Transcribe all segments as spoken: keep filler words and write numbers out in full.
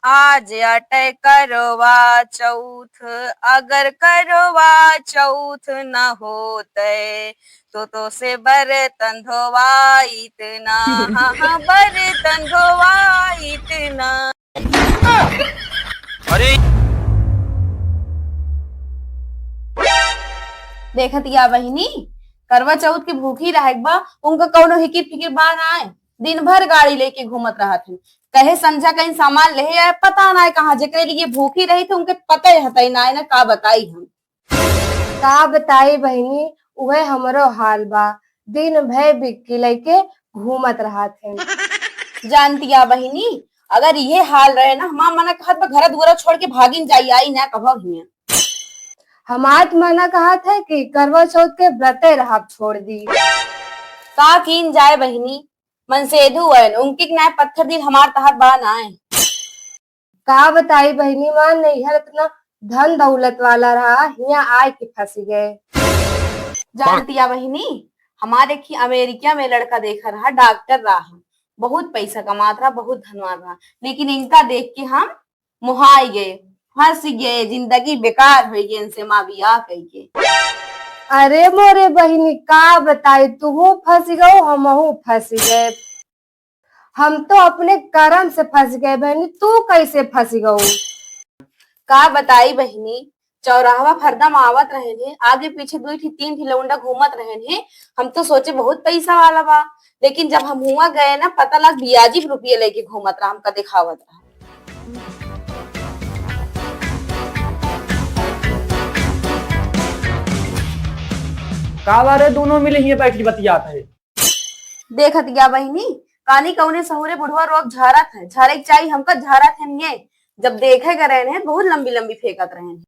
आज अटै करवा चौथ, अगर करवा चौथ न होतै, तो तोसे बर्तन धोवाइत ना, हाँ, हाँ, बर्तन धोवाइत ना। अरे! देखत या बहिनी, करवा चौथ के भूखी रहक बा, उनका कौनो हिकिर फिकिर बा नाय। दिन भर गाड़ी लेके घूमत रहत हैं। कहे संझा कहीं सामान लेहे आए, पता नाय कहाँ, जेकरे लिए भूखी रही थे, उनके पता ही हतई नाय ना, का बताई हम। का बताई बहिनी, उहे हमरो हाल बा। दिन भर बिक्की लेके घूमत रहत हैं। जानती या बहिनी, अगर इहे हाल रहे ना, हमार मना कहत बा घर दुआरा छोड़ के भागिन जाई, आई ना कभो हियां। हमार त मना कहत है कि करवा चौथ के व्रते रहब छोड़ दी। का कीन जाए बहिनी, मनसेधु आयन, उनके नाय पत्थर दिल हमार तहर बा नाय। का बताई बहिनी, हमार नैहर इतना धन दौलत वाला रहा, हियां आए के फंस गए। जानती या बहिनी, हमारे एक ही अमेरिका में लड़का देखा रहा, डॉक्टर रहा, बहुत पैसा कमात रहा, बहुत धनवान रहा, लेकिन इनका देख के हम मोहाई गए, फंस गए, जिंदगी बेकार हो गई इनसे माँ बियाह कइके। अरे मोरे बहिनी, का बताई, तूहू फंस गऊ, हमहू फंस गए। हम तो अपने करम से फंस गए बहिनी, तू कैसे फंस गऊ? का बताई बहिनी, चौराहवा फरदम आवत रहेन है, आगे पीछे दुई ठी तीन ठी लौंडा घूमत रहेन है। हम तो सोचे बहुत पैसा वाला बा, लेकिन जब हम हुआ गए ना, पता लग बियाजी रुपये लेके घूमत रहा, हमका दिखावत रहा। का बारे दोनों मिले हियां बैठ के बतियात है? देखत या बहिनी, कानी कौने सहुरे बुढ़वा रोब झारत है, झारे के चाही हमका, झारत है ये। जब देखे के रहन है, बहुत लंबी लंबी फेंकत रहन है।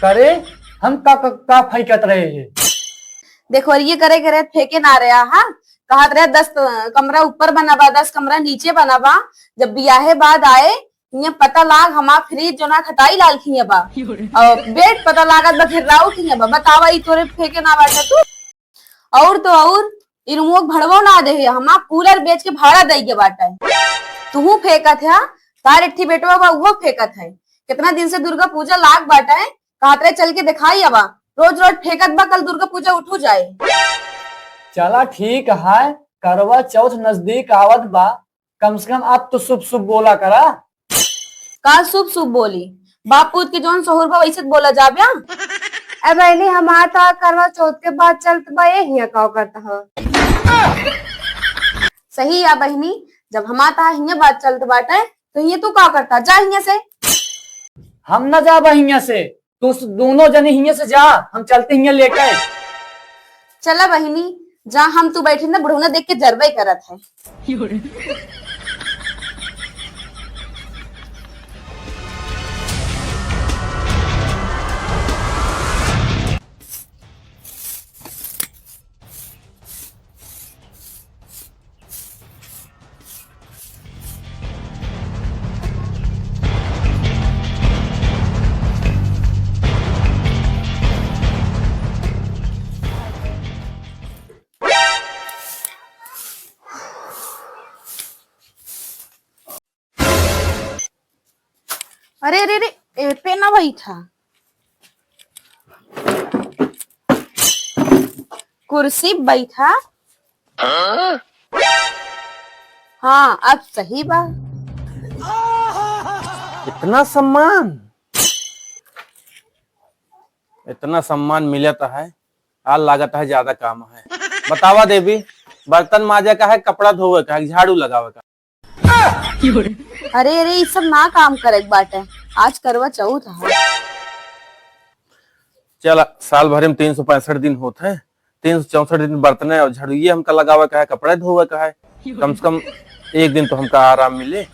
करे, हम का, का, का फेंकत रहे हैं? देखो, ये करे के रहे, फेंके ना रहा, हाँ? कहत रहे, "दस कमरा ऊपर बना बा, दस कमरा नीचे बना बा।" जब बियाहे बाद आए, इहाँ पता लाग, हमार फ्रिज जो ना खटाई लाल खिया बा, और बेड पता लागत बा, घेर्राऊ खिया बा। बतावा, ई तोरे फेंके ना बाटे तू? और तो और, ई रूमो के भड़वो ना देहे, हमार कूलर बेच के भाड़ा दे के बाटे। तुहू फेंकत है, तार एक ठी बेटवा बा, उहो फेंकत है। कितना दिन से दुर्गा पूजा लाग बाटे, कहत रहे चल के दिखाई आवा, रोज रोज फेंकत बा, कल दुर्गा पूजा उठू जाए। चला ठीक है, करवा चौथ नजदीक आवत बा, कम से कम अब तो शुभ शुभ बोला करा। का शुभ शुभ बोली? बाप पूत के जौन सहूर बा, वैसे त बोला जाब्या। ए बहिनी, हमार तो करवा चौथ के बात चलत बा, ये हियां का करत ह? सही या बहिनी, जब हमार तो हियां बात चलत बाटे, तो हियां तू का करता? जा हियां से। हम ना जाबा हियां से, तू स-, दोनों जने हियां से जा, हम चलते हियां लेके। चला बहिनी, जा, हम तू बैठी ना, बुढ़ौना देख के जरबे करत है। अरे, अरे, अरे, ए पे ना बैठा, कुर्सी बैठा। हाँ, अब सही बा। इतना सम्मान, इतना सम्मान मिलत है, आज लागत है ज्यादा काम है। बतावा देवी, बर्तन माजे का है, कपड़ा धोवे का है, झाड़ू लगावे का? अरे, अरे, ई सब ना काम करे के बाटे, आज करवा चौथ है। चला, साल भर में तीन सौ पैंसठ दिन होत है, तीन सौ चौसठ दिन बर्तने और झाड़ुए हमका लगावे का है, कपड़े धोवे का है, कम से कम एक दिन तो हमका आराम मिले।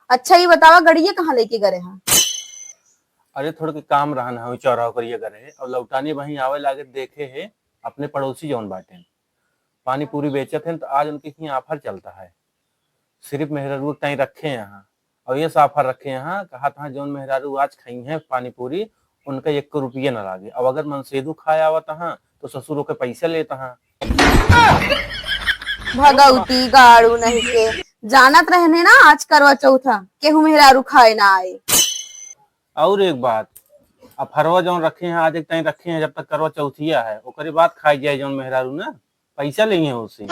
अच्छा, ई बतावा, गड़िया कहाँ लेके गए हैं? अरे, थोड़े के काम रहन है, चौराहा करिए गए हैं, और लौटानी वहीं आवे लागे, देखे है अपने पड़ोसी जौन बाटे, पानी पूरी बेचत हैं, तो आज उनके यहाँ ऑफर चलता है, सिर्फ मेहरारू के ताईं रखे हैं, और ये ऑफर रखे हैं, कहा था जौन मेहरारू आज खाई हैं पानी पूरी, उनका एक रुपये ना लागे। अब अगर मनसेधु खाए आवत हैं तो ससुर ओके पैसा लेत हैं। भगौती गाड़ू नहीं के। जानत रहने ना आज करवा चौथ है, केहू मेहरारू खाए ना आए। और एक बात, अफरवा जौन रखे हैं, आज एक टाइम रखे हैं, जब तक करवा चौथिया है, ओकरे बाद खाए जाए जौन मेहरारू ना, पैसा लेंगे उससे।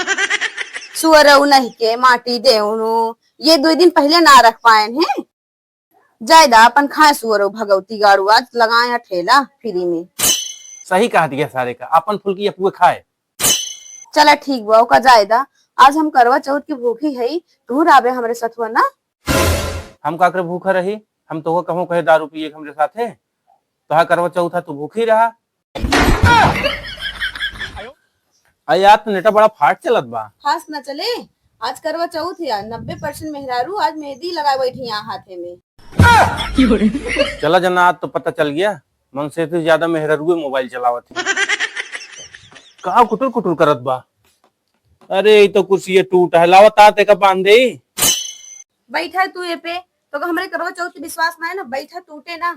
सुअरऊ नहीं के माटी देउनु, ये दो दिन पहले ना रख पाए हैं। जायदा अपन खाए सुअरऊ भगौती गाड़ू, आज लगाए हैं ठेला फ्री में। सही कहा दिया सारे का, अपन फुलकी अपुए खाए। चला ठीक बा, ओका जायदा। आज हम करवा चौथ की भूखी हई, तू राबे हमरे सथुआ ना। हम का करे भूखा रही? हम तोहका कहूँ कहे दारू पिए के हमरे साथे? तोहार करवा चौथ है, तू भूखी रहा। अरे यार, तू नेटा बड़ा फाट चलत बा। फास्ट ना चले, आज करवा चौथ है, नब्बे परसेंट मेहरारू आज मेहंदी लगाए बैठी यहाँ हाथे में। चला जना, आज तो पता चल गया, मन से तो ज्यादा मेहरारूए मोबाइल चलावत है। का कुटुर कुटुर करत बा? अरे, ई तो कुर्सी टूट है, लावा तात एका बांध दे। बैठा तू ए पे, तो का हमरे करवा चौथ पे विश्वास ना है ना, बैठा टूटे ना।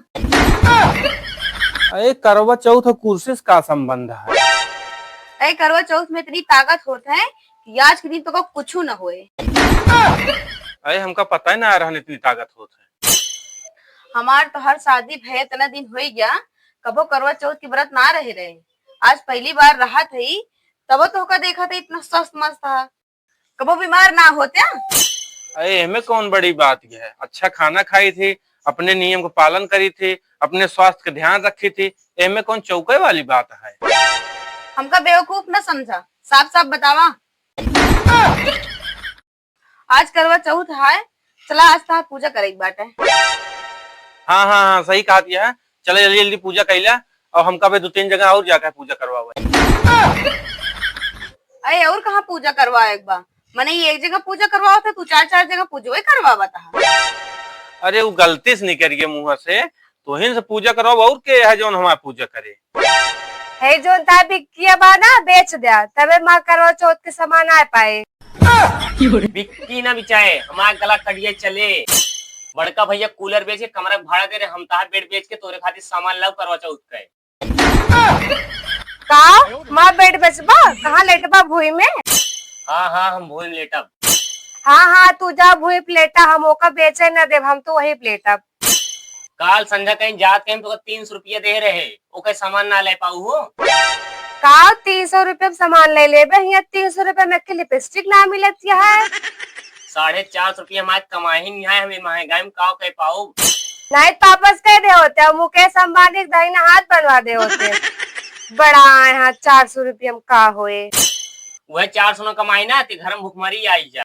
अरे, करवा चौथ और कुर्सी से का संबंध है? अरे, करवा चौथ में इतनी ताकत होत है कि आज के दिन तो का कुछ ना होए। अरे, हमका पता ही ना रहन इतनी ताकत होत है। हमार तो हर शादी भये इतना दिन हो गया, कबो करवा चौथ की व्रत ना रहे रहे। आज पहली बार रहत हई, तबो तोहका देखत हई इतना स्वस्थ मस्त हा। कबो बीमार ना होत्या? अरे, एमे कौन बड़ी बात है? अच्छा खाना खाई थी, अपने नियम का पालन करी थी, अपने स्वास्थ्य का ध्यान रखी थी, एमे कौन चौके वाली बात है? हमका बेवकूफ न समझा, साफ साफ बतावा। आज करवा चौथ है, चला आज तहार पूजा करे के बाटे। हाँ, हाँ, हाँ, सही कहा दिया है। चला जल्दी जल्दी पूजा कैला और हमका भी दो तीन जगह और जाकर पूजा करवावे। अरे और कहाँ पूजा करवावे के बा? मने ये एक जगह पूजा करवावत है, तू चार चार जगह पूजवे करवावत है। अरे वो गलती से निकल गए मुँह से, तोहिन से पूजा करवाओ और के है जौन हमार पूजा करे? है जौन ता बिक्किया बा ना, बेच द्या, तबे माँ करवा चौथ के सामान आ पाए। बिक्की ना बिचाए, हमार गला कटिया चले। बड़का भैया कूलर बेच के कमरा के भाड़ा दे रहे, हम तहार बेड बेच के तोरे खातिर सामान लाऊ करवा चौथ के। का? माँ बेड बेचबा? कहाँ लेटबा भुई में? हाँ, हाँ, हम भुई में लेटब। हाँ, हाँ, तू जा भुई पे लेटा, हम ओका बेचे न देब, हम तो वही पे लेटब। काल संझा कहीं जात कहीं तो तीन सौ रुपया दे रहे, ओके सामान ना ले पाऊ हो। का तीन सौ रुपया में सामान ले लेबे? हियाँ तीन सौ रुपया में एक लिपस्टिक ना मिलत है। साढ़े चार सौ रुपया हमारे कमाई नहीं है, हमें महंगाई में का कह पाऊ। नहीं तो वापस कह दे होते, अब मुकेश अंबानी के दाहिना हाथ बनवा दे होते। बड़ा आए हाँ, चार सौ रुपया में का होए? वह चार सौ ना कमाई ना, ते घर में भुखमरी आई जा।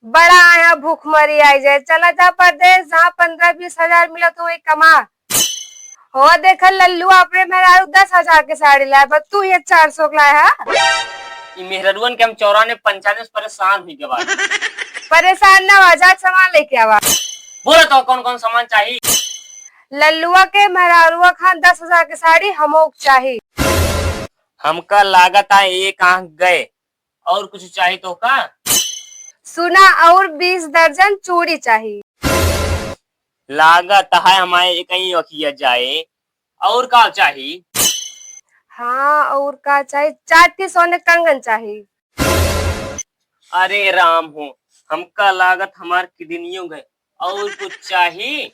बड़ा आया भूखमरी आई जाए, चला जा परदेश, जहाँ पन्द्रह बीस हजार मिलत हो, वही कमा। हो देख लल्लू, अपने मेहरारू दस हजार के साड़ी लाए, बस तू ये चार सौ के लाए है। ई मेहररुअन के हम चौरानवे पंचानवे से परेशान हुई गवा। परेशान ना हो, जा सामान लेके आवा। बोला तो कौन कौन सामान चाहिए? लल्लुआ के मेहरारुआ खान दस हजार के साड़ी हमो चाही। हमका लागत है एक आंख गए। और कुछ चाही तो का? सुना, और बीस दर्जन चूड़ी चाही। लागत है हमारे एक ही अखिया जाए। और का चाही? हाँ, और का चाही? चार ठी सोने कंगन चाही। अरे राम हो, हमका लागत हमार किडनियों गए। और कुछ चाही?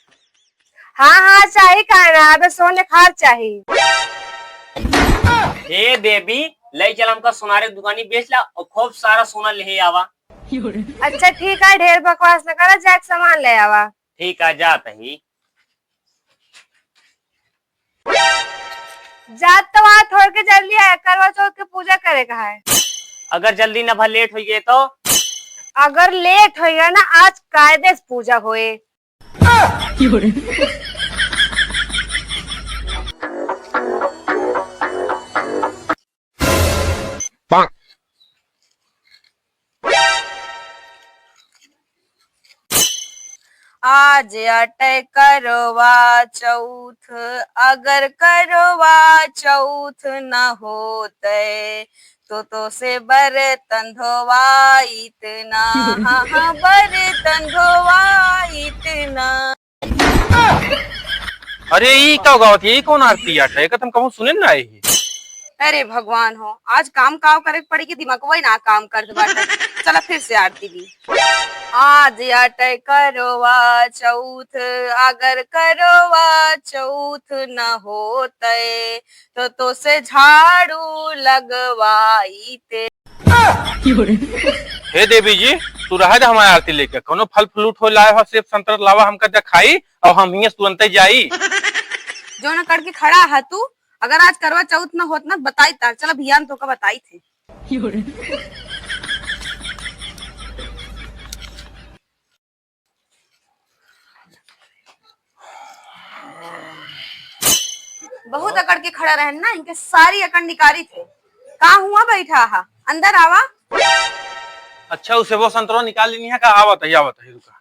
हाँ, हाँ, चाही, काहे ना, अबे सोने खार चाही। हे देवी, ले चल हमका सोनारे दुकानी बेच ला और खूब सारा सोना ले आवा। अच्छा ठीक है, ढेर बकवास न करा, जाके सामान ले आवा। ठीक है, जात ही। जात तो वहाँ थोड़ के जल्दी आया, करवा चौथ के पूजा करे का है। अगर जल्दी ना भा लेट हो गए तो? अगर लेट हो गया ना, आज कायदे से पूजा होए। आज अटै करवा चौथ, अगर करवा चौथ न होतै, तो तोसे बर्तन धोवाइत ना, हाँ, हाँ, बर्तन धोवाइत ना। अरे, ई का गावत है? ई कौन आरती आटे? एकर त हम कहूँ सुने ना आई। अरे भगवान हो, आज काम काव करे के पड़ी कि दिमागवा ही ना काम करत बाटे। चला फिर से आरती ली। आज अटै करवा चौथ, अगर करवा चौथ न होतै, तो तोसे झाड़ू लगवाइते। हे देवी जी, तू रहा दे हमार आरती लेके, कौनो फल फ्रूट हो लाए हो, सेब संतरा लावा, हमका दे खाई, और हम हियां से तुरंते जाई। जौन अकड़ के खड़ा है तू, अगर आज करवा चौथ न होत ना, बताई तार, चला भियान तोका बताई थे। बहुत अकड़ के खड़ा रहन ना, इनके सारी अकड़ निकारी थे। का हुआ बैठा हा, अंदर आवा। अच्छा, उसे वो संतरा निकाल लेनी है का? आवत है, आवत है, रुका।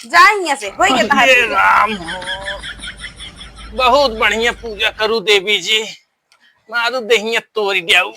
जा हियां से, होई गया तहार अरे पूजा। राम हो, बहुत बढ़िया पूजा करू देवी जी, मारू देहिया तोड़ जाऊ।